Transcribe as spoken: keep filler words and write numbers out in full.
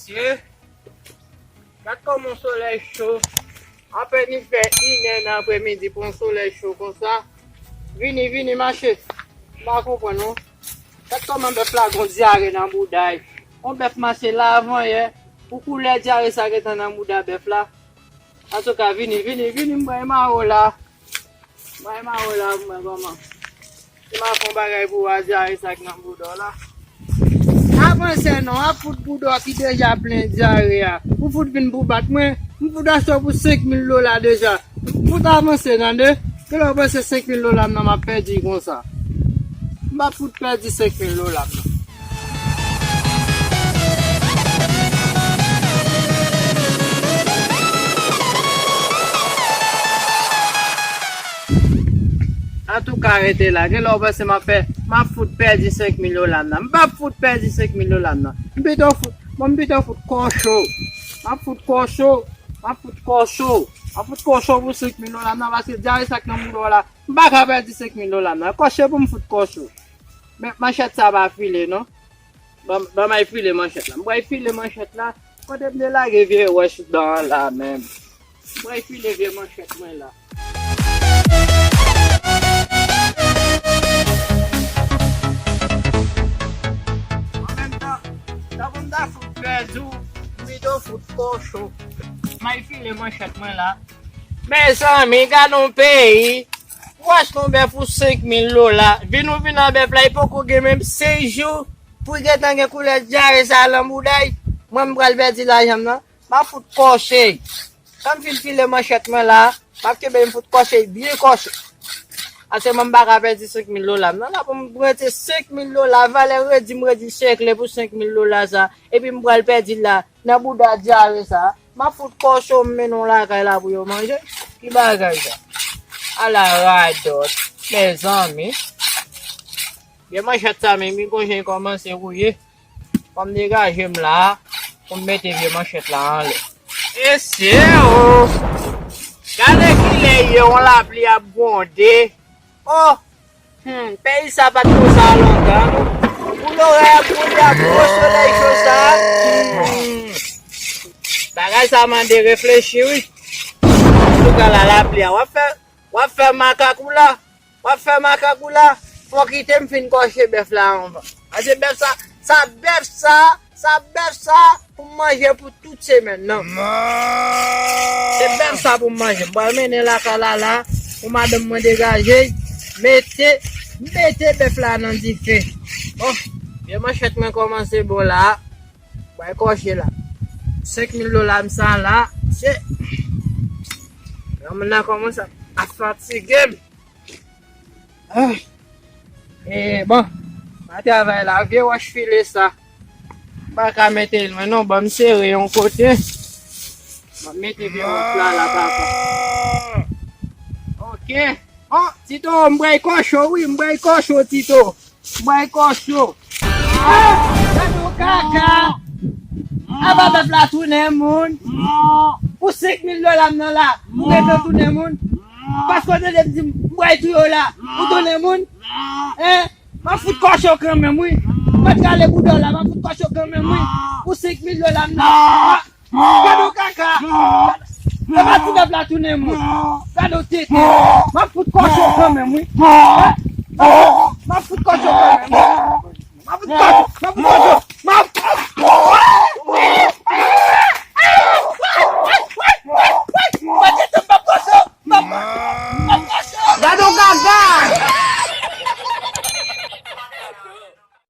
Mesye, gad kòman yon solèy cho. Apèn li fè inè nan aprèmidi pou yon solèy cho konsa. Vini, vini, mache. M pa konprann, non. Gad kòman bèf la gon dyare nan bouda l. Yon bèf mache la avan yè. Pou koulè dyare sa gentan nan bouda bèf la. Antouka, vini, vini, vini, m bay mawo la. M bay mawo la, m wè kòman. Si m ap fè yon bagay pou w a dyare sa k nan bouda w la. Avanse non, ap fout bouda w ki deja plen dyare a. Ou fout vin pou bat mwen, m fout achte w pou senk mil dola deja. Fout avanse, tande. Kilè w panse senk mil dola m nan m ap pèdi konsa? M p ap fout pèdi senk mil dola m nan. Antouka, rete la. Genlè w panse m ap fè, m ap fout pèdi senk mil dola m nan. M p ap fout pèdi senk mil dola m nan. M pito fout, bon, m pito fout kòcho. M ap fout kòcho. M ap fout kòcho. M ap fout kòcho pou senk mil dola m nan, paske dyare sa k nan bouda w la, m pa ka pèdi senk mil dola m nan. Kòche pou m fout kòcho. Men manchèt sa pa file, non. Ban, ban m al file manchèt la. M pral file manchèt la. Kote m te lage vye wòch dan an la menm? M pral file vye manchèt mwen la. An menm tan, tankou m ta fout pèdi w, m pito fout kòcho. M al file manchèt mwen la. Mezanmi, gad yon peyi. Ou achte yon bèf pou senk mil dola. Vin ou vin nan bèf la, li poko gen menm senk jou pou l gentan gen koulè dyare sa nan bouda l. Mwen, m pral pèdi lajan m nan. M ap fout kòche. Kan m fin file manchèt mwen la, m ap kenbe m fout kòche, byen kòche. Paske mwen, m pa ka pèdi senk mil dola m nan. La pou m rete senk mil dola, valè redi m redi sekle pou senk mil dola sa. Epi m pral pèdi l la. Nan bouda dyare sa, m ap fout kòcho m mennen w lakay la pou yo manje. Ki bagay sa? Ala radòt, mezanmi. Vye manchèt sa menm, li gon jan l kòmanse wouye. Fò m degaje m la, pou m mete vye manchèt la anlè. Mesye o! Gade kilè ye, yon lapli ap gwonde. O! Hmm, peyi sa pa t konsa lontan, non. Pou lorèy ap gwonde ak gwo solèy cho sa. Hmm. Bagay sa mande reflechi, wi. Antouka la, lapli a, w ap fè, w ap fè makak ou la. W ap fè makak ou la. Fò kite m fin kòche bèf la anvan. Paske bèf sa, sa bèf sa, Sa bèf sa pou m manje pou tout semèn nan. Se bèf sa pou m manje. M pral mennen lakay la la pou madanm mwen degaje. Mete, mete bèf la nan dife. Bon, vye manchèt mwen kòmanse bon la. Bay kòche la. Senk mil dola m sa la. Se. Granmoun nan kòmanse ap fatige m. Ah. E, bon, pa travay la, vye wòch file sa. M pa ka mete l lwen non, ban m sere yon kote. M ap mete vye wòch la la, papa. Ok. Oh, Tito, m bwè kòcho, wi, m bwè kòcho, Tito. M bwè kòcho. Ah, gade yon kaka. Aba bèf la tounen moun. Pou senk mil dola m nan la, ou gentan tounen moun. Paske w tande m di m bwè tou yo la, ou tounen moun. Hein? M ap fout kòcho kanmenm, wi. M pa t rale bouda w la, m ap fout kòcho kanmenm, wi. Pou senk mil dola m nan. Gade yon kaka. Aba ti bèf la tounen moun. Gade yon tete. M ap fout kòcho kanmenm, wi. Hein?